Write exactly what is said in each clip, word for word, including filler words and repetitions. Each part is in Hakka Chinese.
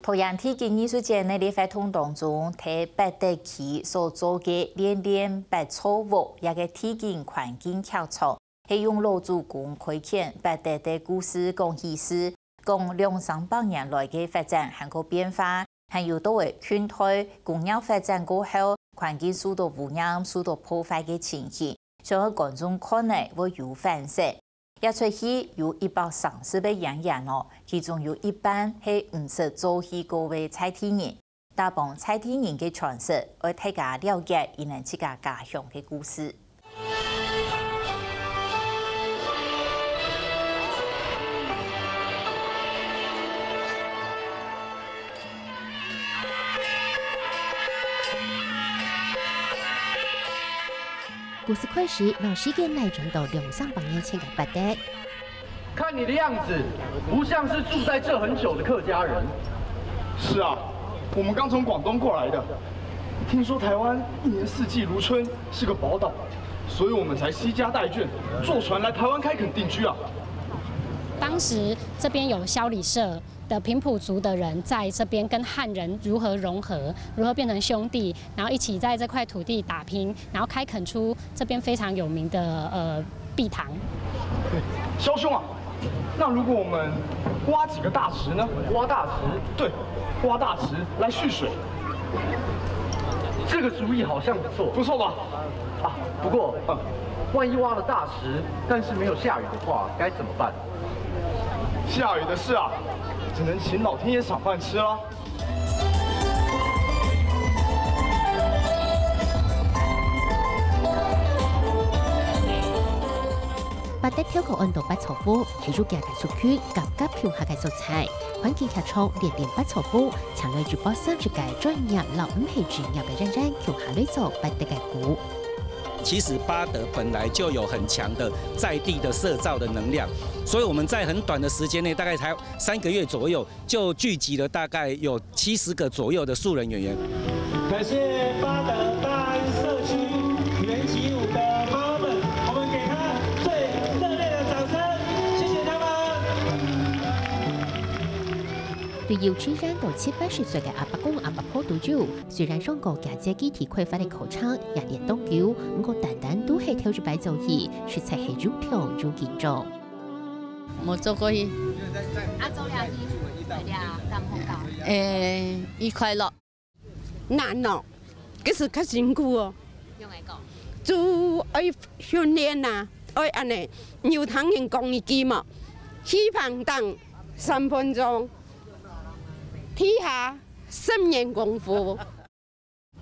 桃園地景藝術節个活動當中，在八德區所做个戀戀八座屋這个地景環境劇場，係用老祖公開墾八德个故事講起始，講兩三百年來个發展還過變化，還有到位近代工業發展過後，環境受到污染、受到破壞个情形，想愛觀眾看了會有反省。 這齣戲有一百三十个演員哦，其中有一半係毋識做戲過个在地人。打幫在地人个傳承，愛大家了解佢等自家家鄉个故事。故事開始，老時間來轉到兩三百年前个八德。看你的樣子，不像是住在這很久的客家人。是啊，我們剛從廣東過來的。聽說台灣一年四季如春，是個寶島，所以我們才攜家帶眷，坐船來台灣開墾定居啊。當時這邊有霄裡社的平埔族的人在這邊跟漢人如何融合，如何變成兄弟，然後一起在這塊土地打拼，然後開墾出這邊非常有名的，呃，碧塘。欸，蕭兄啊，那如果我們挖幾個大池呢？挖大池？對，挖大池來蓄水。這個主意好像不錯。不錯吧？啊，不過，嗯。萬一挖了大池，但是沒有下雨的話，該怎麼辦？下雨的事啊，只能請老天爺賞飯吃了。 八德頭殼安到八座屋，係有幾个族群夾夾共下个所在。環境劇場戀戀八座屋，請來一百三十个專業摎毋係專業个演員共下來做八德个故。其實八德本來就有很強的在地的社造的能量，所以我們在很短的時間內，大概才三個月左右， 就聚集了大概有七十個左右的素人演員。感謝八德大安社區原起舞的媽媽們，我們給她最熱烈的掌聲，謝謝她們。對幼稚園到七八十歲个阿伯公阿伯婆都有，雖然上過家姐基地開發个課程，也練當久，毋過單單都係頭一擺做戲，實在係又跳又緊張。 無做過去。啊，做了去，來了，敢好搞？誒，伊快樂。難哦，其實較辛苦哦。用來講。就愛訓練啊，愛安尼，有聽人講一句嘛，起跑當三分鐘，地下十年功夫。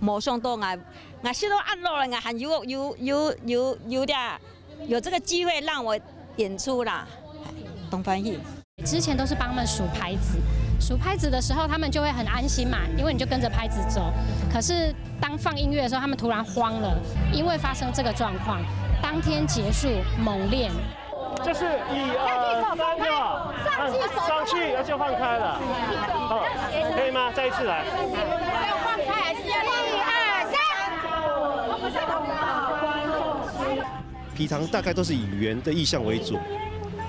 無想到𠊎，𠊎食到恁老了，𠊎還有，有，有，有，有這，有這個機會讓我演出啦，當歡喜。之前都是幫他們數拍子，數拍子的時候，他們就會很安心嘛，因為你就跟著拍子走。可是當放音樂的時候，他們突然慌了，因為發生這個狀況，當天結束猛練。 就是一二三，就好，上去，手放開，上去，那就放開了。好，可以嗎？再一次來。要放開還是要練？一二三。皮糖大概都是以圓的意象為主，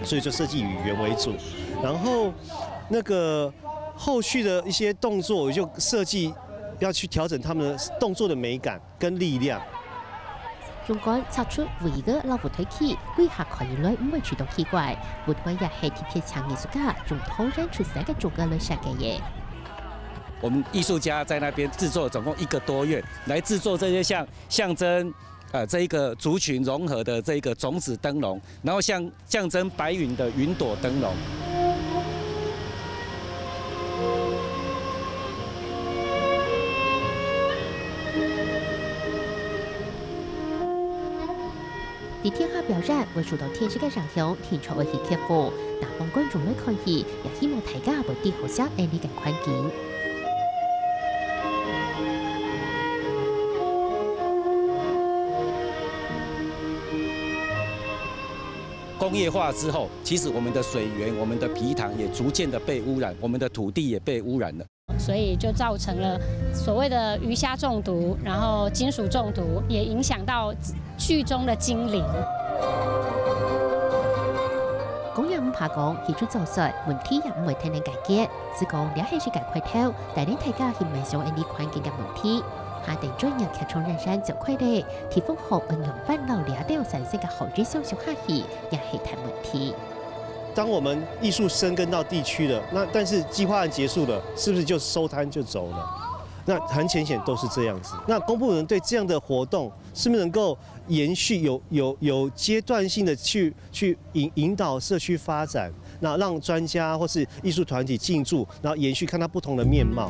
所以就設計以圓為主。然後那個後續的一些動作，我就設計要去調整他們的動作的美感跟力量。 勇敢踏出圍仔摎舞台劇，歸下看起來毋會覺得奇怪。舞台也係特別請藝術家用桃園出世个竹仔來設計个。我們藝術家在那邊製作總共一個多月，來製作這些像，象徵，呃，這一個族群融合的這個種子燈籠，然後像 象徵白雲的雲朵燈籠。在天下表演會受到天時个影響，定著愛去克服。但當觀眾來看戲，也希望大家會知好惜恁呢个環境。 工業化之後，其實我們的水源、我們的埤塘也逐漸的被污染，我們的土地也被污染了。所以就造成了所謂的魚蝦中毒，然後金屬中毒，也影響到劇中的精靈。講也毋怕講，戲就做煞，問題也毋會天天解決。只講這係一個開頭，帶領大家去邁向恁呢環境个問題。下等專業劇場人生就開咧，地方好運用搬到這兜產生个好日常下去，也係大問題。當我們藝術深耕到地區了，那但是計劃案結束了，是不是就收攤就走了？那很淺顯都是這樣子。那公部門對這樣的活動，是不是能夠延續有有有階段性的去去引引導社區發展，那讓專家或是藝術團體進駐，然後延續看它不同的面貌。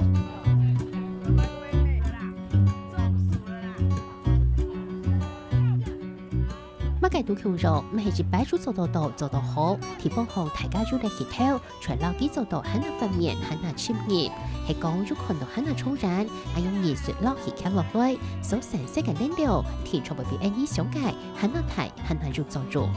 麼个都共樣，毋係一擺就做到到、做到好，地方好大家就來協調，全老佢做到還較全面、還較深入。係講就看到還較重要，愛用藝術落去徛落來，所產生个能量，定著會比恁呢想个還較大、還較有作用。